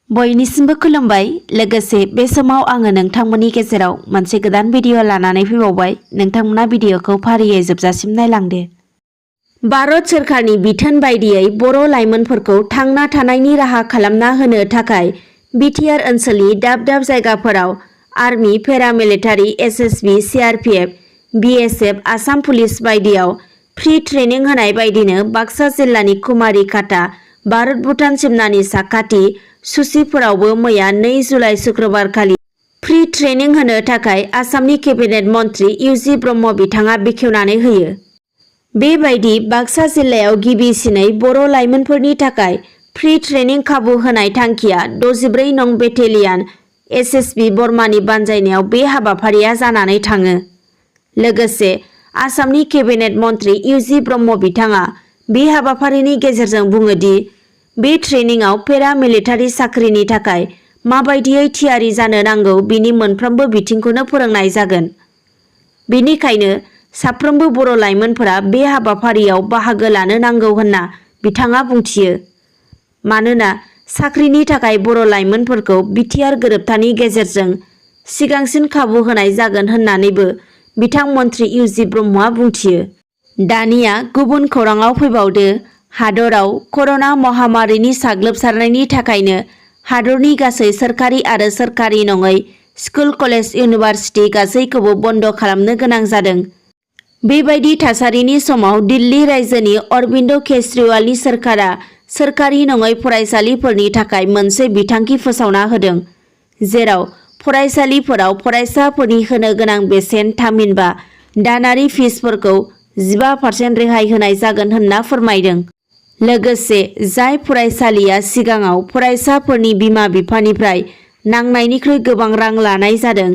बयनिसिमबो खुलुमबाय। लोगोसे बे समाव आङो नोंथांमोननि गेजेराव मोनसे गोदान भिडिअ लानानै फैबावबाय। नोंथांमोना भिडिअखौ फारियै जोबजासिम नायलांदो। भारत सोरखारनि बिथोन बायदियै बर' लाइमोनफोरखौ थांना थानायनि राहा खालामना होनो थाखाय बिटिआर ओनसोलनि दाब दाब जायगाफोराव army, paramilitary, SSB, CRPF, BSF, Assam police बायदियाव फ्रि ट्रेनिं होनाय बायदिनो बाक्सा जिल्लानि कुमारिघाटा भारत भुटान सिमनानि साखाथि सुसिफोरावबो मैया 2 जुलाइ शुक्रबार खालि फ्रि ट्रेनिं होनो थाखाय आसामनि केबिनेट मन्त्रि इउजि ब्रह्म बिथाङा बेखेवनानै होयो। बेबायदि बाक्सा जिल्लायाव गिबिसिनै बर' लाइमोनफोरनि थाखाय फ्रि ट्रेनिं खाबु होनाय थांखिया 64 नं बेटेलियान एसएसबि बर्मानि बानजायनायाव बे हाबाफारिया जानानै थाङो। लोगोसे आसामनि केबिनेट मन्त्रि इउजि ब्रह्म बिथाङा बे हाबाफारिनि गेजेरजों बुङोदि बे ट्रेनिंआव पेरामिलिटारि साख्रिनि थाखाय माबायदियै थियारि जानो नांगौ बिनि मोनफ्रोमबो बिथिंखौनो फोरोंनाय जागोन। बेनिखायनो साफ्रोमबो बर' लाइमोनफोरा बे हाबाफारियाव बाहागो लानो नांगौ होनना बिथाङा बुंथियो। मानोना साख्रिनि थाखाय बर' लाइमोनफोरखौ बिटिआर गोरोबथानि गेजेरजों सिगांसिन खाबु होनाय जागोन होननानैबो बिथां मन्त्रि इउजि ब्रह्मआ बुंथियो। दानिया गुबुन खौराङाव फैबावदो। हादराव कर'ना महामारिनि साग्लोबसारनायनि थाखायनो हादरनि गासै सोरखारि आरो सोरखारि नङै स्कुल, कलेज, इउनिभार्सिटि गासैखौबो बन्द खालामनो गोनां जादों। बेबायदि थासारिनि समाव दिल्ली रायजोनि अरबिन्द केजरिवालनि सोरखारा सोरखारि नङै फरायसालिफोरनि थाखाय मोनसे बिथांखि फोसावना होदों, जेराव फरायसालिफोराव फरायसाफोरनि होनो गोनां बेसेन थामहिनबा दानारि फिसफोरखौ 15% रेहाय होनाय जागोन होनना फोरमायदों। लोगोसे जाय फरायसालिया सिगाङाव फरायसाफोरनि बिमा-बिफानिफ्राय नांनायनिख्रुइ गोबां रां लानाय जादों,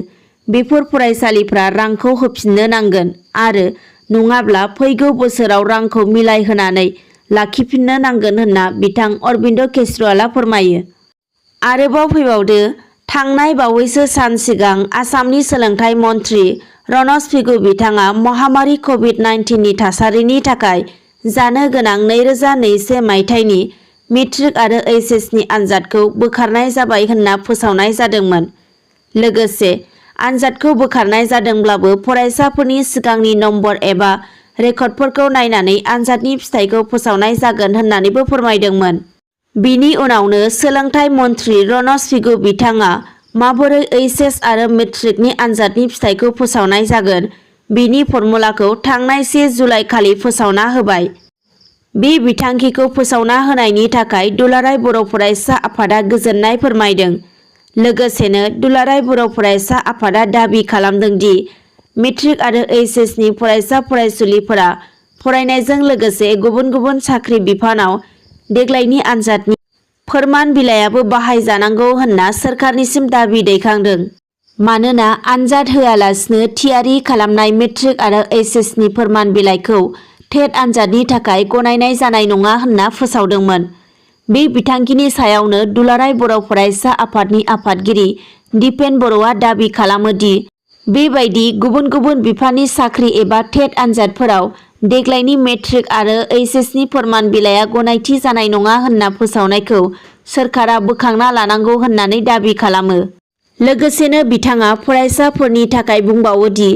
बेफोर फरायसालिफ्रा रांखौ होफिननो नांगोन आरो नङाब्ला फैगौ बोसोराव रांखौ मिलायहोनानै लाखिफिननो नांगोन होनना बिथां अरबिन्द केजरिवालआ फोरमायो। आरोबाव फैबावदो। थांनाय बावैसो सान सिगां आसामनि सोलोंथाइ मन्त्रि रनज पेगु बिथाङा महामारि कभिड-19 नि थासारिनि थाखाय जानो गोनां 2021 मायथाइनि मेट्रिक आरो एचएसनि आनजादखौ बोखारनाय जाबाय होनना फोसावनाय जादोंमोन। लोगोसे आनजादखौ बोखारनाय जादोंब्लाबो फरायसाफोरनि सिगांनि नम्बर एबा रेकर्डफोरखौ नायनानै आनजादनि फिथाइखौ फोसावनाय जागोन होननानैबो फोरमायदोंमोन। बिनि उनावनो सोलोंथाइ मन्त्रि रनज पेगु बिथाङा माबोरै एचएस आरो मेट्रिकनि आनजादनि फिथाइखौ फोसावनाय जागोन बिनि फर्मुलाखौ थांनाय 1 जुलाइ खालि फोसावना होबाय। बे बिथांखिखौ फोसावना होनायनि थाखाय दुलाराय बर' फरायसा आफादा गोजोननाय फोरमायदों। लोगोसेनो दुलाराय बर' फरायसा आफादा दाबि खालामदों दि मेट्रिक आरो एचएसनि फरायसा फरायसुलिफोरा फरायनायजों लोगोसे गुबुन गुबुन साख्रि बिफानाव देग्लायनि आनजादनि फोरमान बिलाइयाबो बाहायजानांगौ होनना सोरखारनिसिम दाबि दैखांदों। मानोना आनजाद होआलासिनो थियारि खालामनाय मेट्रिक आरो एचएसनि फोरमान बिलाइखौ टेट आनजादनि थाखाय गनायनाय जानाय नङा होनना फोसावदोंमोन। बे बिथांखिनि सायावनो दुलाराय बर' फरायसा आफादनि आफादगिरि दिपेन बर'आ दाबि खालामो दि बेबायदि गुबुन गुबुन बिफाननि साख्रि एबा टेट आनजादफोराव देग्लायनि मेट्रिक आरो एचएसनि फोरमान बिलाइया गनायथि जानाय नङा होनना फोसावनायखौ सोरखारा बोखांना लानांगौ होननानै दाबि खालामो। लोगोसेनो बिथाङा फरायसाफोरनि थाखाय बुंबावो दि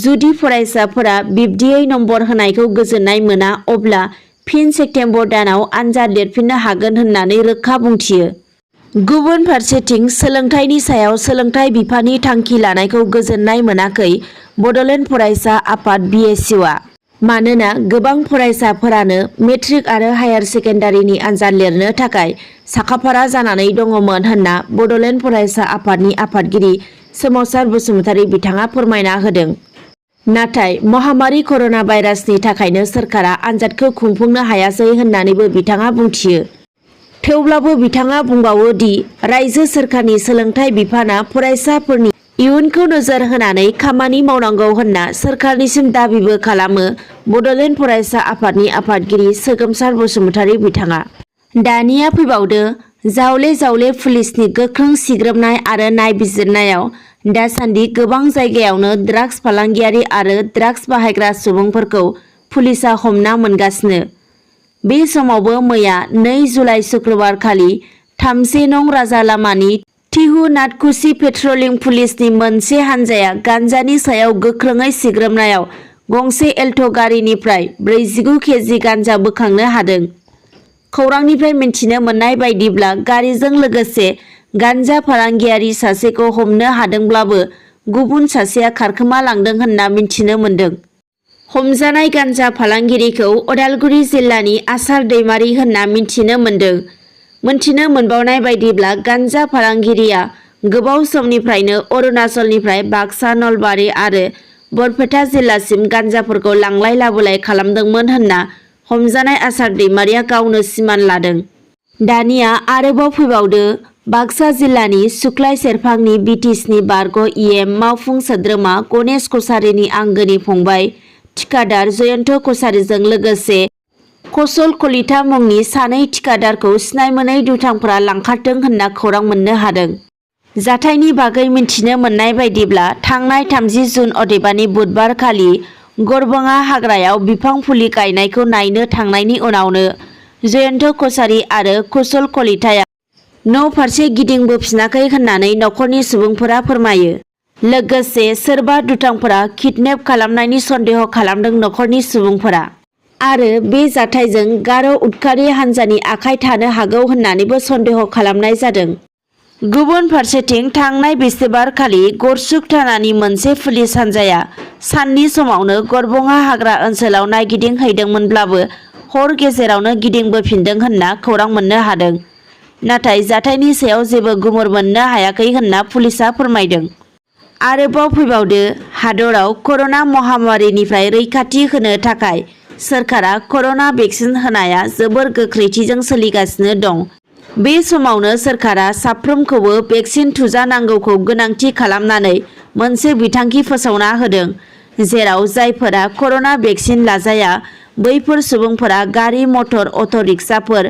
जुदि फरायसाफोरा बिब्दियै नम्बर होनायखौ गोजोननाय मोना अब्ला फिन सेप्तेम्बर दानाव आनजाद लिरफिननो हागोन होननानै रोखा बुंथियो। गुबुन फारसेथिं सोलोंथाइनि सायाव सोलोंथाइ बिफाननि थांखि लानायखौ गोजोननाय मोनाखै बड'लेण्ड फरायसा आफाद बिएसइउआ। मानोना गोबां फरायसाफोरानो मेट्रिक आरो हायार सेकेन्डारिनि आनजाद लिरनो थाखाय साखाफारा जानानै दङमोन होनना बड'लेण्ड फरायसा आफादनि आफादगिरि सोमावसार बसुमतारी बिथाङा फोरमायना होदों। नाथाय महामारि कर'ना भाइरासनि थाखायनो सोरखारा आनजादखौ खुंफुंनो हायासै होननानैबो बिथाङा बुंथियो। थेवब्लाबो बिथाङा बुंबावो दि रायजो सोरखारनि सोलोंथाइ बिफाना फरायसाफोरनि इयुनखौ नोजोर होनानै खामानि मावनांगौ होनना सोरखारनिसिम दाबिबो खालामो बड'लेण्ड फरायसा आफादनि आफादगिरि सोगोमसार बसुमतारी बिथाङा। दानिया फैबावदो। जावले जावले पुलिसनि गोख्रों सिग्रोमनाय आरो नायबिजिरनायाव दासान्दि गोबां जायगायावनो ड्राग्स फालांगियारि आरो ड्राग्स बाहायग्रा सुबुंफोरखौ पुलिसआ हमना मोनगासिनो। बे समावबो मैया 2 जुलाइ शुक्रबार खालि 3 नं राजा लामानि तिहु नाथकुसि पेट्रलिं पुलिसनि मोनसे हानजाया गान्जानि सायाव गोख्रोङै सिग्रोमनायाव गंसे एल्ट' गारिनिफ्राय 49 केजि गान्जा बोखांनो हादों। खौरांनिफ्राय मिन्थिनो मोननाय बायदिब्ला गारिजों लोगोसे गान्जा फालांगियारि सासेखौ हमनो हादोंब्लाबो गुबुन सासेया खारखोमा लांदों होनना मिन्थिनो मोन्दों। हमजानाय गान्जा फालांगिरिखौ अदालगुरि जिल्लानि आसार दैमारि होनना मिन्थिनो मोन्दों। मोन्थिनो मोनबावनाय बायदिब्ला गान्जा फालांगिरिया गोबाव समनिफ्रायनो अरुणाचलनिफ्राय बाक्सा, नलबारि आरो बरपेटा जिल्लासिम गान्जाफोरखौ लांलाय लाबोलाय खालामदोंमोन होनना हमजानाय आसार दैमारिया गावनो सिमान लादों। दानिया आरोबाव फैबावदो बाक्सा जिल्लानि सुख्लाय सेरफांनि बिटिसिनि बारग' इएम मावफुं सोद्रोमा गणेश कसारीनि आंगोनि फंबाय थिकादार जयन्त कसारीजों लोगोसे कसल कलिता मुंनि सानै थिकादारखौ सिनाय मोनै दुथांफोरा लांखारदों होनना खौरां मोननो हादों। जाथायनि बागै मिन्थिनो मोननाय बायदिब्ला थांनाय 30 जुन अदेबानि बुधबार खालि गरबङा हाग्रायाव बिफां फुलि गायनायखौ नायनो थांनायनि उनावनो जयन्त कसारी आरो कसल कलिताया न' फारसे गिदिंबोफिनाखै होननानै न'खरनि सुबुंफोरा फोरमायो। लोगोसे सोरबा दुथांफोरा किडनेप खालामनायनि सन्देह खालामदों न'खरनि सुबुंफोरा आरो बे जाथायजों गार' उदखारि हान्जानि आखाइ थानो हागौ होननानैबो सन्देह खालामनाय जादों। गुबुन फारसेथिं थांनाय बिस्तिबार खालि गरसुक थानानि मोनसे पुलिस हान्जाया साननि समावनो गरबङा हाग्रा ओनसोलाव नायगिदिंहैदोंमोनब्लाबो हर गेजेरावनो गिदिंबोफिनदों होनना खौरां मोननो हादों। नाथाय जाथायनि सायाव जेबो गुमुर मोननो हायाखै होनना पुलिसआ फोरमायदों। आरोबाव फैबावदो हादराव कर'ना महामारिनिफ्राय रैखाथि होनो थाखाय सोरखारा कर'ना भेक्सिन होनाया जोबोर गोख्रैथिजों सोलिगासिनो दं। बे समावनो सोरखारा साफ्रोमखौबो भेक्सिन थुजानांगौखौ गोनांथि खालामनानै मोनसे बिथांखि फोसावना होदों, जेराव जायफोरा कर'ना भेक्सिन लाजाया बैफोर सुबुंफोरा गारि मटर अट' रिक्साफोर,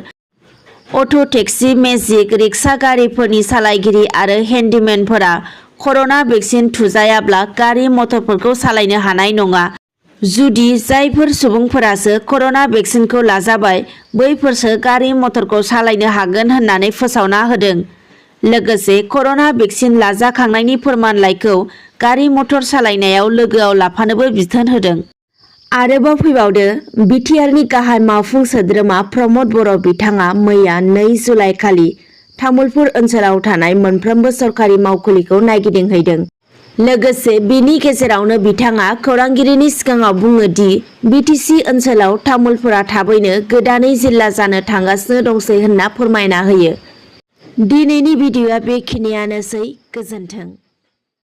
अट' टेक्सि, मेजिक रिक्सा गारिफोरनि सालायगिरि आरो हेन्डिमेनफोरा कर'ना भेक्सिन थुजायाब्ला गारि मटरफोरखौ सालायनो हानाय नङा। जुदि जायफोर सुबुंफोरासो कर'ना भेक्सिनखौ लाजाबाय बैफोरसो गारि मटरखौ सालायनो हागोन होननानै फोसावना होदों। लोगोसे कर'ना भेक्सिन लाजाखांनायनि फोरमानलाइखौ गारि मटर सालायनायाव लोगोआव लाफानोबो बिथोन होदों। आरोबाव फैबावदो बिटिआरनि गाहाय मावफुं सोद्रोमा प्रमद बर' बिथाङा मैया 2 जुलाइ खालि तामुलपुर ओनसोलाव थानाय मोनफ्रोमबो सरकारि मावखुलिखौ नायगिदिंहैदों। लोगोसे बिनि गेजेरावनो बिथाङा खौरांगिरिनि सिगाङाव बुङो दि बिटिसि ओनसोलाव तामुलपुरा थाबैनो गोदानै जिल्ला जानो थांगासिनो दंसै होनना फोरमायना होयो। दिनैनि भिडिअ'आ बेखिनियानोसै। गोजोन्थों।